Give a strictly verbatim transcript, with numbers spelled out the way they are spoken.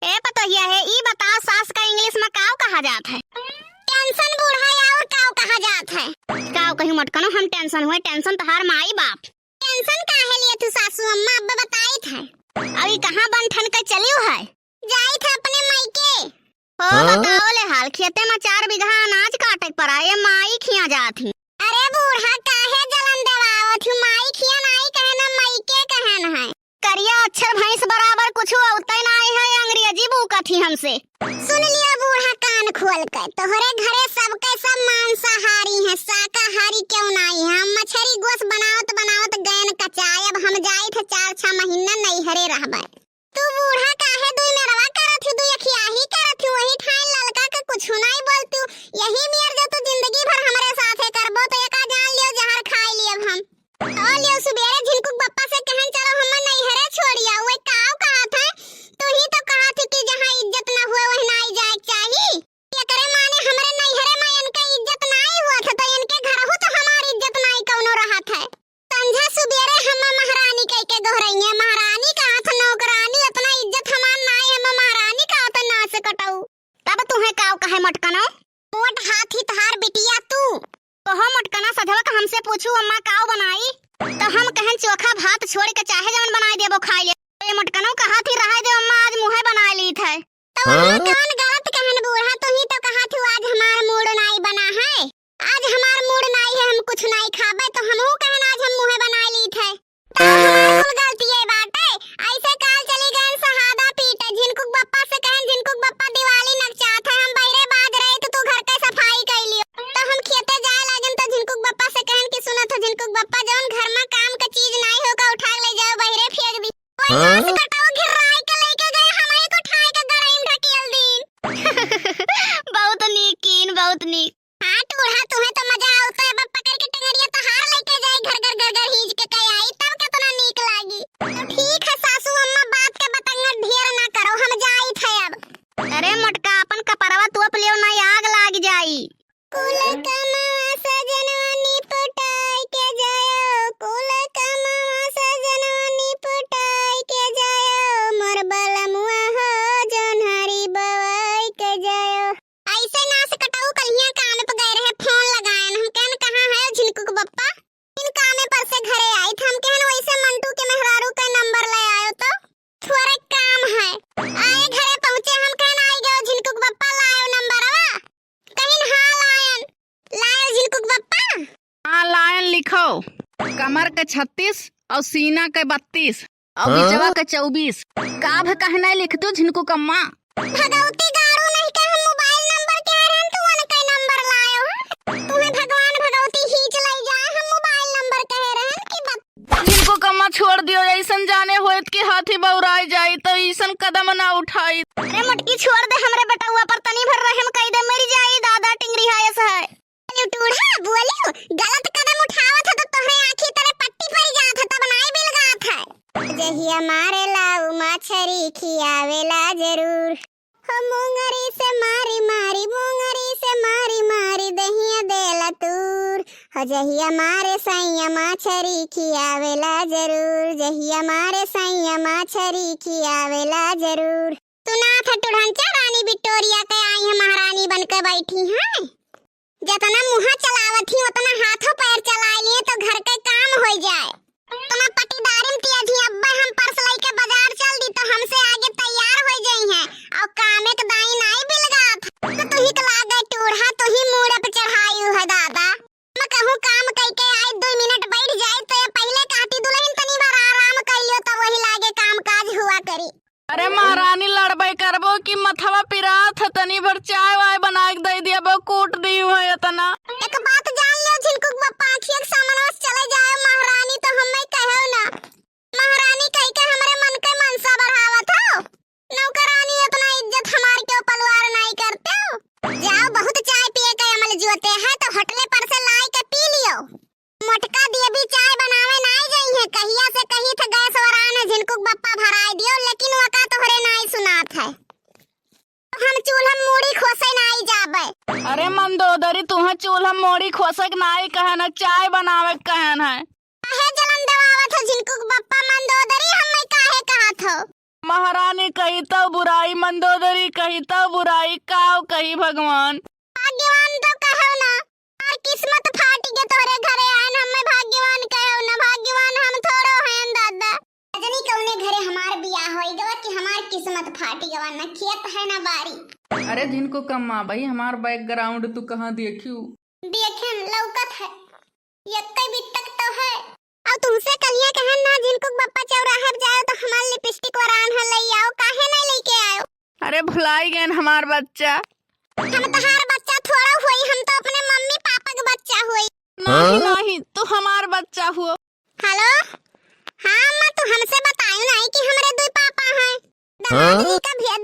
ए पतोहिया हे, ई बताओ सास का English में काव कहा जात है? Tension बूढ़ा, और काव कहा जात है? काव कही मोटकनो, हम tension हुए, tension तोहार माई बाप। Tension काहे लिए तू सासू अम्मा, अब बताइत है। अभी कहाँ बन ठन के चलियो है? जाइत है अपने मायके। हो हाँ? बताओ ले हाल, खेते में चार बीघा अनाज काटे के परा, ये माई खिया जात ही। अरे बूढ़ा, काहे जलन देवावत हूँ? माई खिया नाई कहन, मायके कहन है। करिया अक्षर भैंस बराबर कुछ अउते नाई है, अंग्रेजी बूकत ही हमसे। सुन लियो बूढ़ा कान खोल के, तोहरे घरे सबके सब मांसाहारी हैं, शाकाहारी क्यों नाई है? हम मछरी गोस बनावत बनावत गैन कचाए, अब हम जाइत है चार छह महीना नैहरे रहबे। तू बूढ़ा काहे दुई मेरवा करत ही, दुई अखियाही करत ही, वही ठाइन ललका के कुछ नाई बोलतू। यही मेर जो तू जिंदगी भर हमरे साथे करबो तो एका जान लियो जहर खाई लियब हम। ओ लियो सुबेरे झिनकुक बप्पा से कहन चलो हम नैहरे छोड़िया, वही काव कहत है, तू ही तो कहत ही कि जहाँ इज्जत ना हुए वही नाई जाए के चाही। एकरे माने हमरे नैहरे में इनका इज्जत नाई हुआ था तो इनके घरहू तो हमार इज्जत नाई कौनो रहत है। संझा सुबेरे हम महारानी कह के गोहरइया, महारानी कहा था नौकरानी, इतना इज्जत हमार नाई, हम महारानी कहा था नास कटऊ। तब तुहे काव कहे मोटकनो? मोट हाथी तहार बिटिया तू। कहो मोटकना सधवा का हमसे पूछू अम्मा काव बनाई? तो हम कहन चोखा भात छोड़ के चाहे जवन बनाई देबो खाई ले। तो ये मोटकनो कहा थी रहाई दे अम्मा आज मुहे बनाए ली थे। तो वहाँ हाँ? कौन गलत कहन बूढ़ा, तू ही तो कहा थू आज हमार मूड नाई बना है, आज हमार मूड नाई है, हम कुछ नाई खाबे, तो हमहू कहन आज हम मुहे बनाए ली थे। तो हमार कुल गलती ये बाटे, ऐसे काल चली गए सहादा पीटे, झिनकुक बप्पा से कहन झिनकुक बप्पा दिवाली नकचात है, हम बहिरे बाज रहे तो तू घर के सफाई कर लियो, तो हम खेते जाए लागन तो झिनकुक बप्पा से कहन कि सुनत हो झिनकुक बप्पा जौन घर में काम का चीज नाई हो का उठा के ले जाओ बहिरे फेंक दी। वही हाँ? नास कटाऊ घिर्राई के लेके गए, हमारे को ठाई के गरई में ढकेल दीन। बहुत नीक कीन, बहुत नीक। हाँ टूढ़ा, तुहे तो मजा आवत है, अब पकड़ के टंगरिया तोहार लेके जाए, घर घर घर घर हींच के कहे आई, तब कितना नीक लागी। तो ठीक है सासू अम्मा, बात के बतंगड़ ढेर ना करो, हम जाइत है अब। अरे मोटका, अपन कपड़वा तोप लियो ना, आग लाग जाई। कुल कमवा सजनवा निपटाई के जायो, कुल कमवा सजनवा निपटाई के जायो, मोर बलमुआ हो जोन्हरी बवाई के जायो। ऐसे नास कटाऊ कलिया कान पे गए रहे, फोन लगायन, हम कहन कहाँ है झिनकुक बप्पा? इन कामे पर से घरे आई थे, हम कहन वैसे मंटू के मेहरारू का नंबर ले आयो तो थोड़े काम है। आए घरे पहुँचे, हम कहन आई गयो झिनकुक बप्पा, लायो नंबरवा। कहिन हाँ लायन, लायो झिनकुक बप्पा। हाँ लायन, लिखो कमर के छत्तीस और सीना के बत्तीस और हाँ? बिचवा के चउबीस। का भे कहना लिख दो झिनकुक अम्मा? भगवती गाड़ू नहीं के हम मोबाइल नंबर कह रहन, तू उनके नंबर लायो है। तुम्हें भगवान भगवती खींच लई जाए, हम मोबाइल नंबर कह रहन कि बत- झिनकुक अम्मा छोड़ दियो, ऐसन जाने होइत कि हाथी बौराई जाई तो ऐसन कदम ना उठाई। अरे मोटकी छोड़ दे, हमरे बेटउआ पर तनी भर रहम कई दे, मर जाई दादा टिंगरी है ऐसा है। बोलियो टूढ़ा, बोलियो, गलत कदम उठावत ह तो तोहरे आँखी तले पट्टी पड़ जात ह, तब नाई बिलगात है। जहिया मारे लाऊ मछरी खियावेला जरूर, हो मुंगरी से मारी मारी, मुंगरी से मारी मारी दहिया देला तूर, हो जहिया मारे सैया मछरी खियावेला जरूर, जहिया मारे सैया मछरी खियावेला जरूर। सुनात है टुढ़ंचा रानी विक्टोरिया के आई है, महारानी बन के बैठी हैं। जतना मुँह चलावत ही, उतना हाथों पैर चलाए लिए तो घर के काम होई जाए। तुम्हें पटीदारी में तिया जी अब्बे हम पर्स लेके बाजार चल दी तो हमसे आगे तैयार होई जाई हैं। और कामे के दाई नाई बिलगात। तो तुही के लागे टूढ़ा, तुही मूड़े पे चढ़ाई है दादा। मैं कहूँ काम कई के आई, दो मिनट बैठ जाए तो ये पहले कहती दुल्हन तनी भर आराम कर लियो तो वही लागे काम काज हुआ करी। अरे महारानी, लड़बे करबो कि मथवा पिरात है, तनी भर चाय वाय बना के दे दिया, बो कूट दी है इतना। एक बात जान लो, झिनकुक बप्पा आँखिया के सामने से चले जाए महारानी, तो हमें कहो ना। महारानी कह के हमरे मन के मनसा बढ़ावत हो। नौकरानी इतना इज्जत हमार क्यों पलवार नाई करते हो? जाओ, बहुत चाय पिए के अमल जुअते हैं, तो होटले पर से लाई के पी लियो। मोटका देवी चाय बनावे नाई जइहे, कहिया से कही थे गैस वरान है, झिनकुक बप्पा भराई दियो, लेकिन वका तोहरे नाई सुनात है। हम चूल्हा मूड़ी खोसे नाई जाबे। अरे मंदोदरी, तुहे चूल्हा मूड़ी खोसे के नाई कहन है, चाय बनावे के कहन है। काहे जलन दबावत हो झिनकुक बप्पा, मंदोदरी हमें काहे कहत हो? महारानी कही तउ बुराई, मंदोदरी कही तउ बुराई, काव कही भगवान। भाग्यवान तो कहव ना, और किस्मत फाटी के तोहरे घरे आयन, हमें भाग्यवान कहव ना, भाग्यवान हम थोड़ो हैं दादा। रजनी कौने घरे हमार बियाह होई गवा कि हमार किस्मत फाटी गवा, न खेत है न बारी। अरे झिनकू कम्मा भाई, हमार background तू कहाँ देखियो? देखेन लौकत है, यक्कै बित्तक तो है। अब तुमसे कलिया कहन ना, झिनकू बप्पा चौराहे पे जाओ तो हमार लिपस्टिक वरान है, ले आओ, काहे नहीं लेके आयो? अरे भुलाई गए हमार बच्चा। हम तहार बच्चा थोड़ा होई, हम तो अपने मम्मी पापा के बच्चा होई। नहीं, हाँ? नहीं, तू हमार बच्चा हुआ। हेलो, हाँ अम्मा, तू हमसे बतायो नहीं कि हमरे दुई पापा हैं। दामाद हाँ? जी का भेज